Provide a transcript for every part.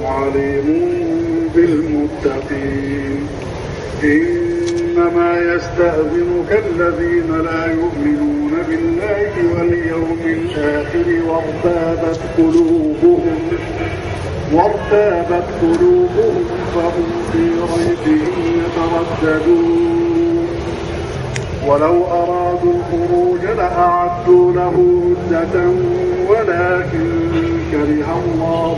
عليم بالمتقين. إنما يستأذنك الذين لا يؤمنون بالله واليوم الآخر وارتابت قلوبهم فهم في ريبهم يترددون. ولو أرادوا الخروج لأعدوا له عدة ولكن كره الله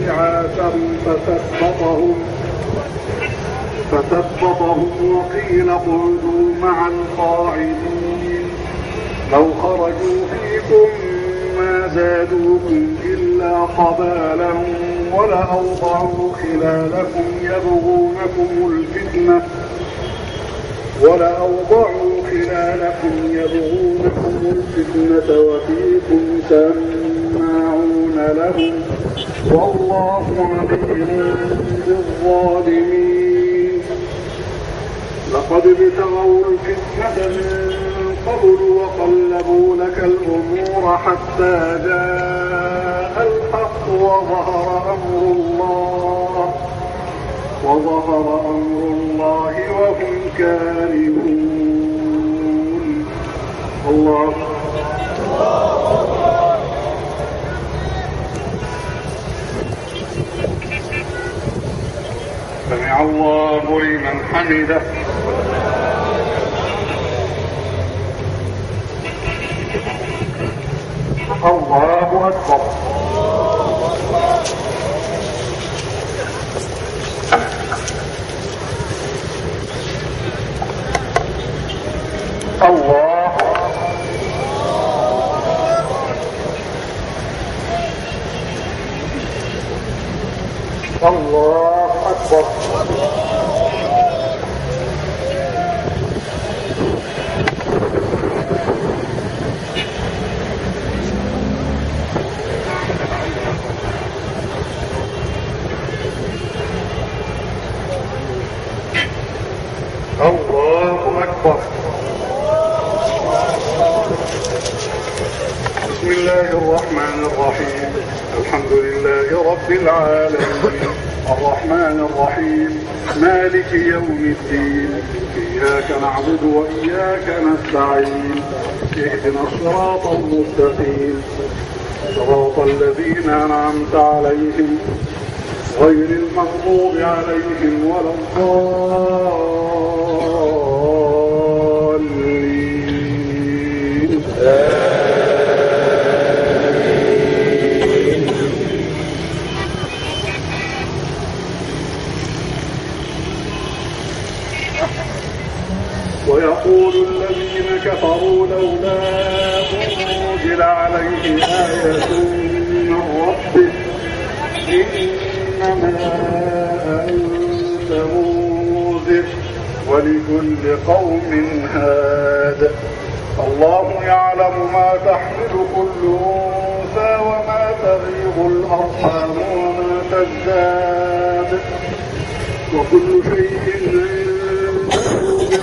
بعاثهم فثبطهم وقيل اقعدوا مع القاعدين. لو خرجوا فيكم ما زادوكم إلا خبالا ولأوضعوا خلالكم يبغونكم الفتنة وفيكم سماعون لهم والله عليم بالظالمين. لقد ابتغوا الفتنة من قبل وقلبوا لك الأمور حتى جاء الحق وظهر أمر الله وهم كارهون. الله سمع الله لمن حمده. الله أكبر. الله أكبر. الله أكبر. بسم الله الرحمن الرحيم. الحمد لله رب العالمين الرحمن الرحيم مالك يوم الدين. إياك نعبد وإياك نستعين. اهدنا الصراط المستقيم صراط الذين أنعمت عليهم غير المغضوب عليهم ولا الضالين. ويقول الذين كفروا لولا أنزل عليه آية من ربه إنما أنت منذر ولكل قوم هاد. الله يعلم ما تحمل كل أنثى وما تغيض الأرحام وما تزداد وكل شيء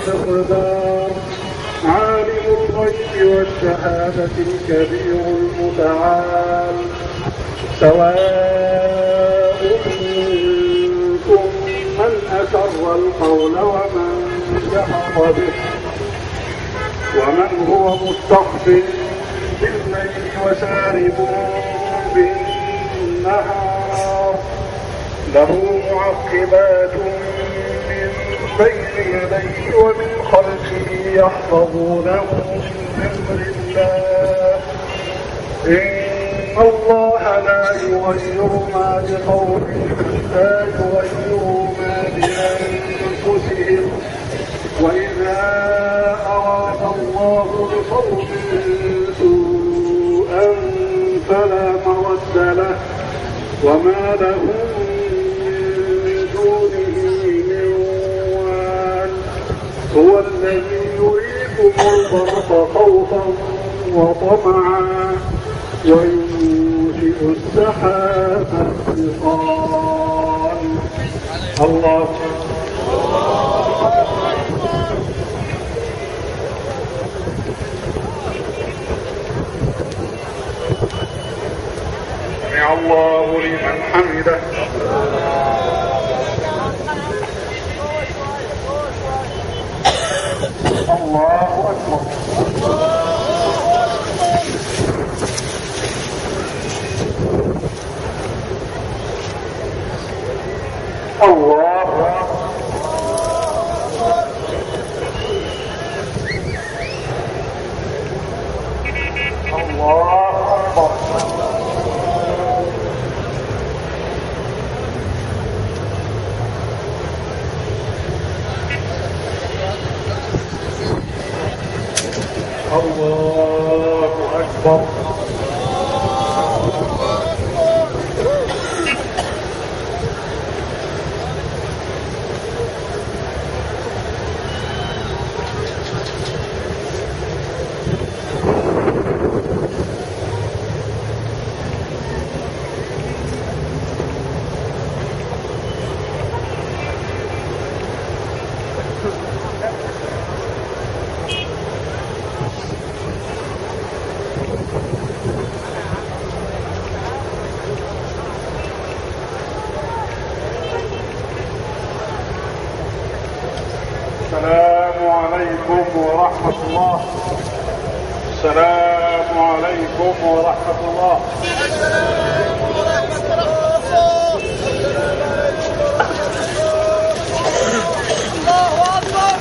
بمقدار. عالم الغيب والشهادة الكبير المتعال. سواء منكم من أسر القول ومن جهر به ومن هو مستخف بالليل وسارب بالنهار. له معقبات من بين يديه ومن خلفه يحفظونه من أمر الله. إن الله لا يغير ما بقوم حتى يغيروا ما بأنفسهم. وإذا أراد الله بقوم سوءا فلا مرد له وما لهم من دونه من وال. هو الذي يريكم البرق خوفا وطمعا وينشئ السحاب الثقال. الله سمع الله لمن حمده. الله أكبر. الله أكبر. الله أكبر. السلام عليكم ورحمة الله. السلام عليكم ورحمة الله. الله أكبر.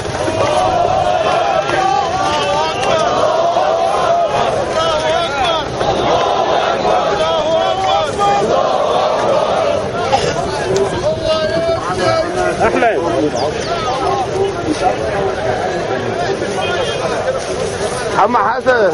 أحمد عم حسن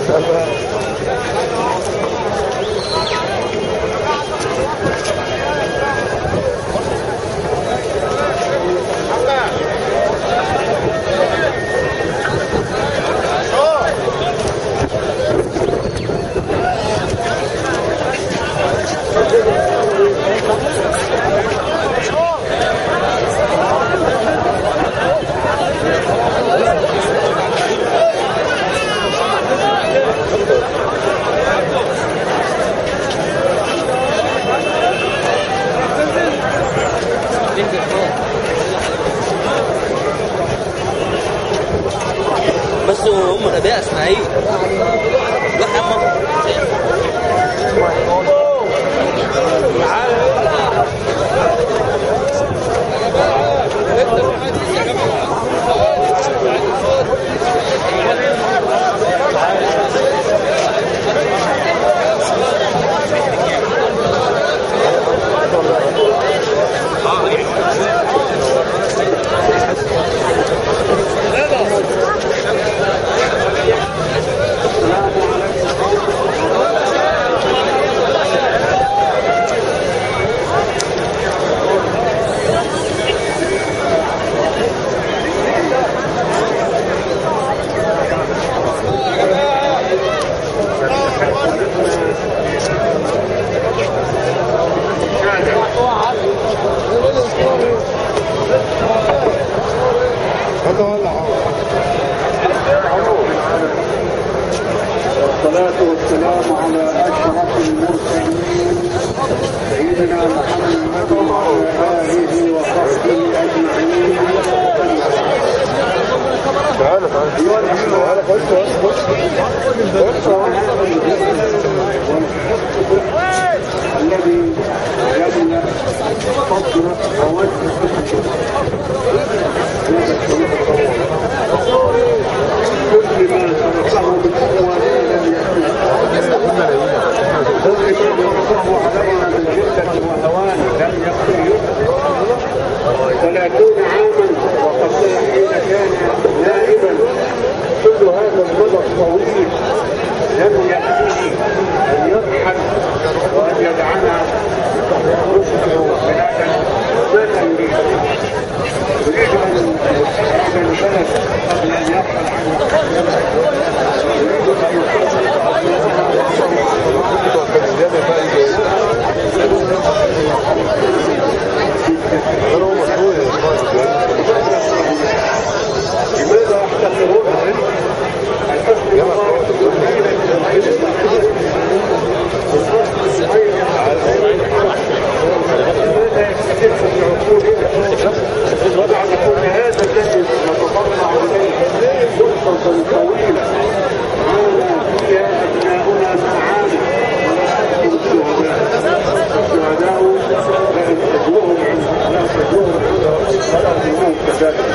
بس هم غباء اسماعيل والصلاة والسلام على أشرف المرسلين سيدنا محمد وعلى آله وصحبه أجمعين. الذي يبنى صدرك ووجهك كل ما سبقه بالقوة لم يكن، كل ما سبقه علينا بالجدة والهوان لم يكن. 30 عاما وقد حين كان نائبا كل هذا المدى الطويل لم يأتيه أن يضحك وأن يدعنا نصبح بلادا ذات يريد أن يستحق البلد قبل أن يرحل عنه، يريد أن يحافظ لماذا يحتقرون الحسن المبارك والليلة والعيد نجدها في عقولنا وبعد كل هذا الذي نتطلع اليه فرصه طويله عانى فيها ابناؤنا معانا الشهداء لا تجوهم عند ربهم كذلك